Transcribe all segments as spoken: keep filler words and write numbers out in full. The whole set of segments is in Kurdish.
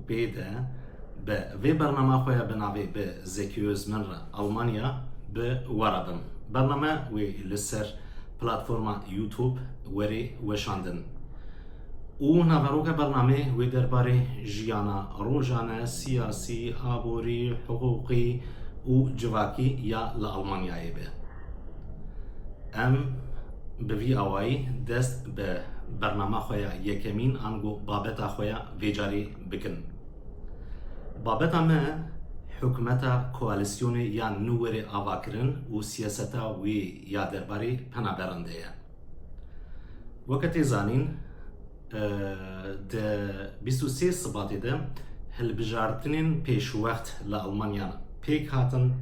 pê de bi vê bernama xwe ya bi navê Bi Zekî Özmen re Almanya bi we re bim. Bername wê li ser platforma YouTube werê weşandin. Û naveroka bernamê wê derbarê jiyana rojane, siyasî, aborî, hiqûqî û civakî ya li Almanyayê be. Em bi vî awayî dest bi bernama xwe ya yekemîn ango babeta xwe ya vê carê bikin. Babeta me hikûmeta koalîsyonê ya nû were avakirin û siyaseta wê ya derbarê penaberan de ye. Weke tê zanîn, e, di bîst û sê Sibatê de hilbijartinên pêşwext li Almanya pêk hatin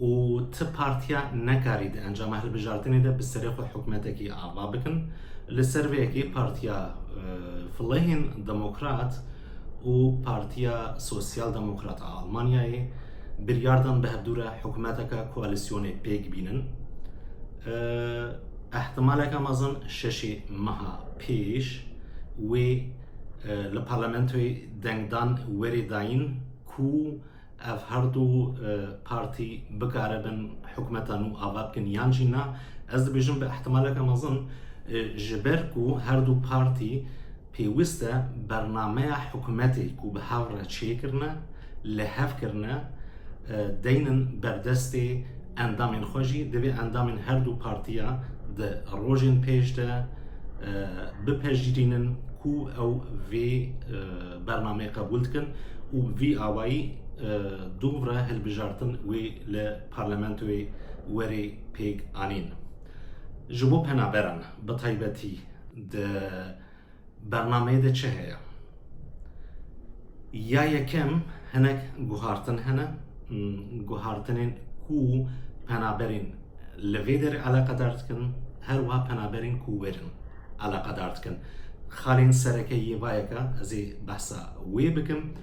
û ti partiya nekarî di encama hilbijartinê de bi serê xwe hikûmetekî ava bikin. Li ser vê yekê partiya, e, Flehên Demokrat û Partiya Sosyal Demokrat a Almanyayê biryar dan bi hevdû re hikûmeteke koalîsyonê pêk bînin. E, Ehtimaleke mezin şeşê meha pêş wê, e, li parlamentoyê dengdan werê dayîn ku ev her du, e, partî bikaribin hikûmeta nû ava bikin yan jî na. Ez dibêjim bi ehtimaleke mezin, e, ji ber ku her du partî pêwîst e bernameya hikûmetê ku bi hev re çêkirine, li hev kirine, e, deynin berdestê endamên xwe jî, divê endamên her du partiya di rojên pêş de, e, bipejirînin ku ew vê, e, bernameyê qebûl dikin û bi vî awayî, e, dûv re hilbijartin wê li parlamentoyê werê pêk anîn. Ji bo penaberan bi taybetî di bernameyê de çi heye? Ya yekem hinek guhartin hene, m, guhartinên ku penaberên li vê derê eleqedar dikin, her wiha penaberên ku werin eleqedar dikin. Xalên sereke yê vayeka ez ê behsa wê bikim.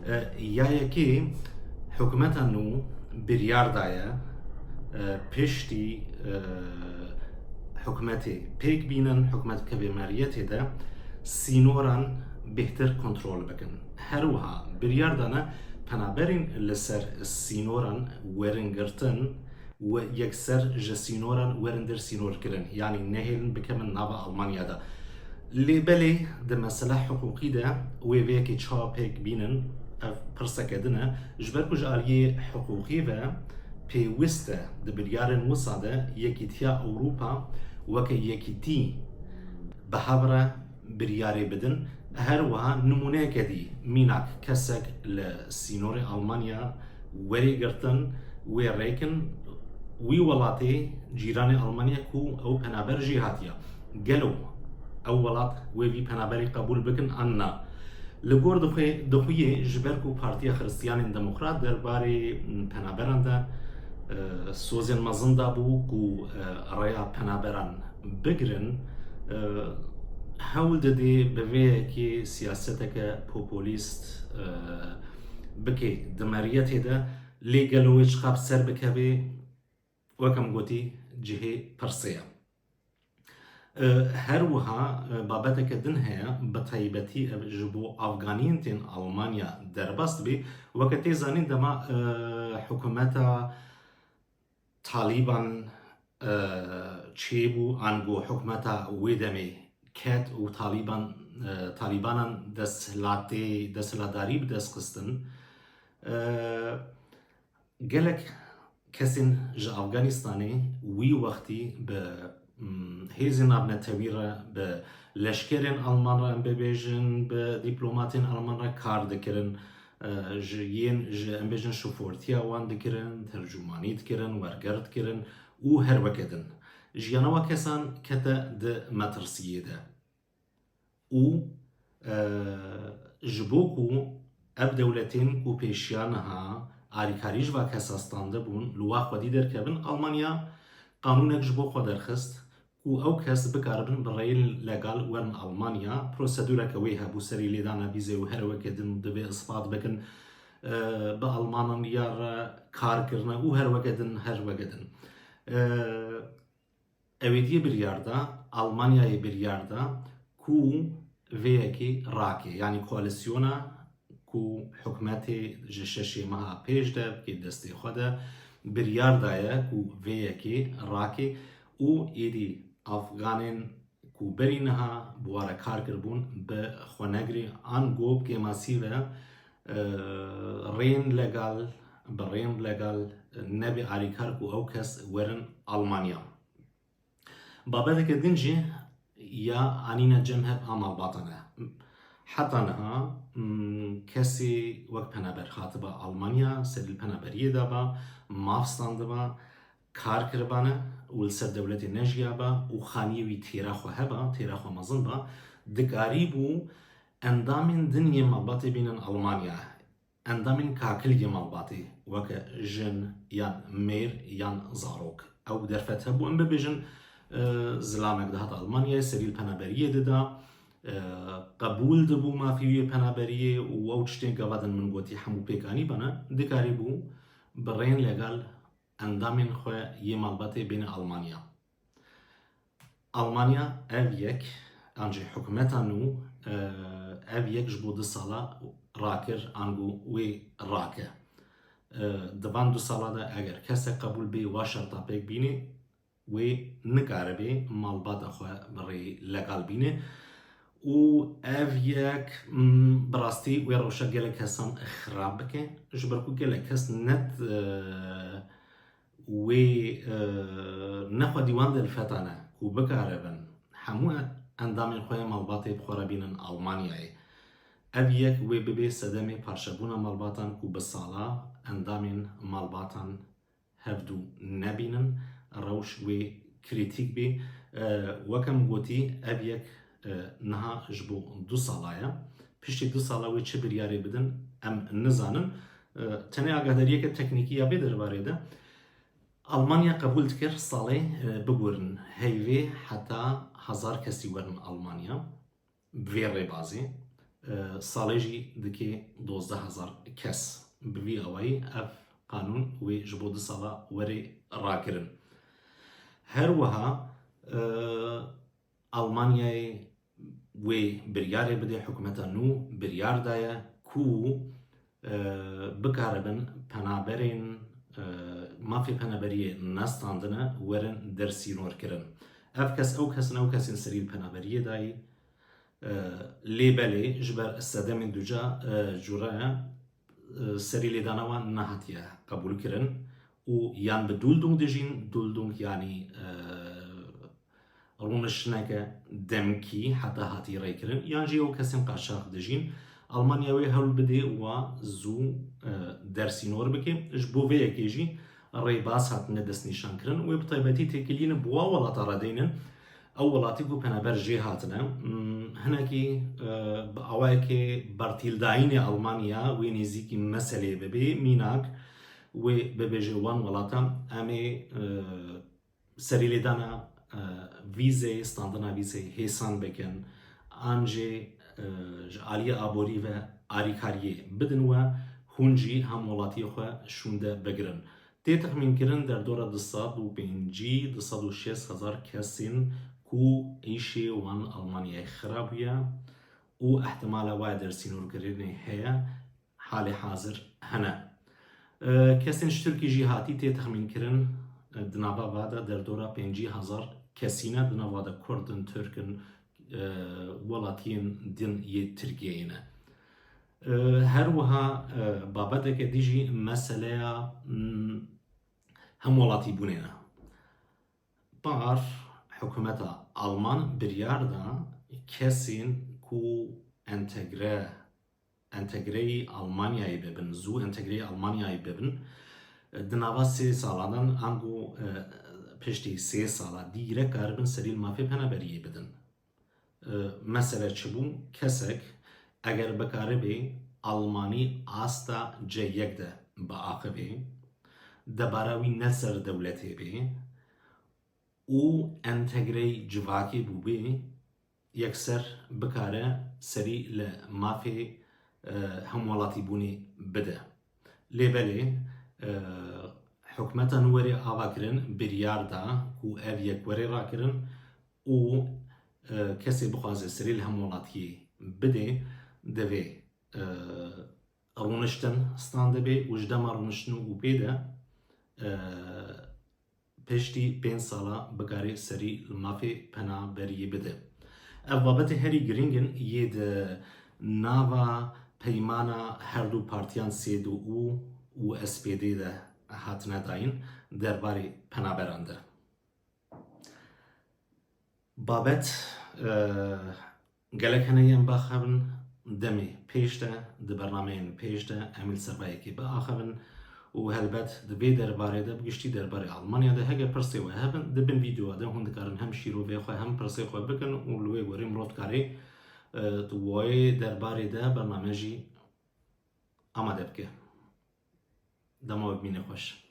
E, ya yekê hikûmeta nû biryar daye, e, piştî, e, hikûmetê pêk bînin, hikûmet bikeve meriyetê de sînoran bêhtir kontrol bikin. Her wiha biryar dane penaberên li ser sînoran werin girtin û yekser ji sînoran werin der sînorkirin, yanî nehêlin bikevin nava Almanya de. Lê belê di mesela hiqûqî de wê vê yekê çawa pêk bînin, ev pirseke din e. Ji ber ku ji aliyê hiqûqî ve pêwîst e di biryarên wisa de Yekîtiya Ewropa weke yekîtî bi hev re biryarê bidin. Her wiha nimûneyeke dî, mînak kesek li sînorê Almanya werê girtin, wê rêkin wî welatê cîranê Almanya ku ew penaber jê hatiye. Gelo ew welat wê vî penaberî qebûl bikin an na? Li gor dixwe-, dixuyê ji ber ku Partiya Xiristiyanên Demokrat derbarê penaberan de, e, sozên mezin dabû ku, e, rêya penaberan bigirin, e, hewl didê bi vê yekê siyaseteke populîst, e, bike di meriyetê de, lê gelo wê çiqas ser bikeve, wek em gotî, cihê pirsê ye. E, her wiha, e, babeteke din heye, bi taybetî ev ji bo afganiyên tên Almanya derbas dibe. Weke tê zanîn dema, e, hikûmeta Talîban, e, çêbû, ango hikûmeta wê demê ket û Talîban, e, Talîbanan desthilatê, desthilatdarî bi dest xistin. E, Gelek kesên ji Afganistanê wî wextî bi, mm, hêzên navnetewî re, bi leşkerên Alman re, em bibêjin, bi dîplomatên Alman re kar dikirin. E, ji yên, ji, em bêjin, şifortiya wan dikirin, tercûmanî dikirin, werger dikirin û her weke din. Jiyana wa kesan kete di metirsiyê de. Û, e, ji bo ku ev dewletên ku pêşiya niha alîkarî ji va kesa standibûn, li wa xwedî derkevin, Almanya qanûnek ji bo xwe derxist ku ew kes bikaribin bi rêyên legal werin Almanya. Prosedûreke wê hebû serî lêdana vîzê û her weke din divê ispat bikin, e, bi Almanan ya re kar kirine û her weke din, her weke din. E, Ewêdiyê biryar da, Almanyayê biryar da ku vê yekê rake, yanî koalîsyona ku hikûmetê ji şeşê meha pêş de bi destê xwe de biryar daye ku vê yekê rake û êdî Afganên ku berî niha bi we re kar kiribûn, bi xwe negirê, ango bi kêmasî ve, e, rên legal, bi rên legal nebe alîkar ku ew kes werin Almanya. Babeteke din jî ya anîne cem hev a malbatan e. Heta niha, m, kesê wek penaber hatiba Almanya, serî li penaberiyê de ba, maf standiba, kar kiribane û li ser dewletê nejiyabe û xaniyê wî têra xwe heba, têra xwe mezin ba, dikarîbû endamên din yê malbatê bînin Almanya. Endamên kakil yê malbatê, weke jin yan mêr yan zarok. Ew derfet hebû, em bibêjin, e, zilamek dihat Almanyayê, serî li penaberiyê dida, e, qebûl dibû mafê wî yê penaberiyê û ew tiştên gava din min gotî hemû pêk anîbane, dikarîbû bi rêyên legal endamên xwe yê malbatê bêne Almanya. Almanya ev yek, an jî hikûmeta nû, e, ev yek ji bo du sala rakir, ango wê rake. E, di van du sala de eger kesek qebûl bê, wa şerta pêk bînê, wê nikaribe malbata xwe bi rêyê legal bîne. Û ev yek, m, bi rastî wê rewşa gelek kesan xirab bike, ji ber ku gelek kes net, e, wê, e, ne xwedî wan dilfetane ku bikaribin hemû endamên xwe yê malbatê bi xwe re bînin Almanyayê. Ev yek wê bibe sedemê parçebûna malbatan ku bi sala endamên malbatan hevdû nebînin, rewş wê krîtîk bê. E, weke min gotî, ev yek, e, niha ji bo du sala ye. Piştî du sala wê çi biryarê bidin, em nizanin. E, tenê agahdariyeke teknîkî ya vê derbarê de, Almanya qebûl dikir salê, e, bigurin heyvê heta hezar kesî werin Almanya. Bi vê rêbazê, e, salê jî dike dozdeh hezar kes. Bi vî awayî ev qanûn wê ji bo du sala were rakirin. Her wiha, e, Almanyayê wê biryarê bide, hikûmeta nû biryar daye ku, e, bikaribin penaberên, e, mafê penaberiyê nestandine werin dersînorkirin. Ev kes, ew kes in, ew kesên serî li penaberiyê dayî. E, lê belê ji ber sedemên duca, e, cure, e, serî lêdana wan nehatiye qebûlkirin û yan bi Duldung dijîn, Duldung yanî, e, rûniştineke demkî heta hatî rêkirin, yan jî ew kesên qaçax dijîn. Almanya wê hewl bidê wa zû, e, dersînor bike. Ji bo vê yekê jî rêbaz hatine destnîşankirin. Wê bi taybetî têkiliyên bi wa welata re deynin. Ew welatî ku penaber jê hatine, m, hinekî, e, bi awayekê bertîldayînê Almanya wê nêzîkî meselê bibe, mînak wê bibêje wan welata, em ê, e, serîlêdana, e, vîzeyê, standina vîzeyê hêsan bikin, an jî, e, ji aliyê aborî ve alîkariyê bidin we, hûn jî hemwelatiyê xwe şûnde bigirin. Tê texmînkirin derdora du sed û pêncî, du sed û şêst hezar kesên ku îşê wan Almanyayê xira bûye û ihtimala wa dersînorkirinê heye, halê hazir hene. E, kesên ji Tirkî jî hatî tê texmînkirin, e, di nava va de derdora pêncî hezar kesî ne, di nava de Kurd in, Tirk in, e, welatiyên din yê Tirkiyeyê ne. E, her wiha, e, babeteke dî jî meseleya, mm, hemwelatîbûnê ne. Par hikûmeta Alman biryar da kesên ku entegre, entegreyî Almanyayê bibin, zû entegreyî Almanyayê bibin, di nava sê salan ango, e, piştî sê sala dîrek karibin serî li mafê penaberiyê bidin. E, mesele çi bû? Kesek eger bikaribê Almanî asta C yek de biaxivê, debara wî ne ser dewletê bê û entegreyî civakê bûbê, yekser bikare serî li mafê, e, hemwelatîbûnê bide. Lê belê, e, hikûmeta nû were ava kirin, biryar da ku ev yek were rakirin û, e, kesê bixwaze serî li hemwelatiyê bide, divê, e, rûniştin standibê û ji dema rûniştin û pê de e, piştî pênc sala bikarê serî li mafê penaberiyê bide. Ev babetê herî girîng in yê di nava peymana her du partiyan C D U û S P D de hatine dayîn derbarê penaberan de. Babet e, gelek hene yên baxebin demê pêş de, di bernameyên pêş de em ê li ser vê yekê biaxivin û helbet di vê derbarê de, bi giştî derbarê Almanya de heke pirsê we hebin, di bin vîdeoya de hûn dikarin hem şîrovê xwe hem pirsê xwe bikin û li wê gorî mirov dikarê e, di wê derbarê de bername jî amade bike. Dema we bimîne xweş.